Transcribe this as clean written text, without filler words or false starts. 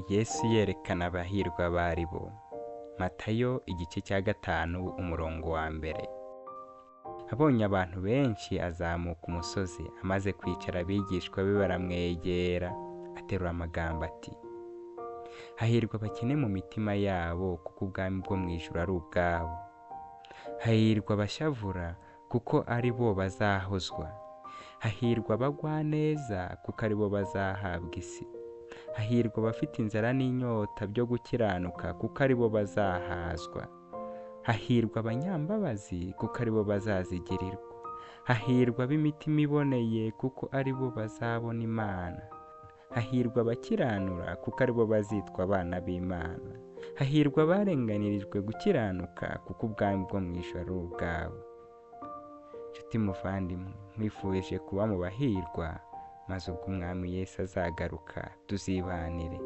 Yesu yerekana abahirwa abo ari bo. Matayo igice cya 5 umurongo wa 1. Abonye abantu benshi azamuka umusozi, amaze kwicara abigishwa be baramwegera, aterura amagambo ati: Hahirwa abakene mu mitima yabo, kuko ubwami bwo mu ijuru ari ubwabo. Hahirwa abashavura, kuko ari bo bazahozwa. Hahirwa abagwaneza, kuko ari bo bazahabwa isi. Hahirwa abafite inzara n'inyota byo gukiranuka, kuko ari bo bazahazwa. Hahirwa abanyambabazi, kuko ari bo bazazigirirwa. Hahirwa ab'imitima iboneye, kuko ari bo bazabona Imana. Hahirwa abakiranura, kuko ari bo bazitwa abana b'Imana. Hahirwa abarenganirijwe gukiranuka, kuko ubwami bwo mu ijuru ari ubwabo. Nshuti muvandimwe, nkwifurije kuba mu bahirwa, maze ubwo Umwami Yesu azagaruka tuzibanire.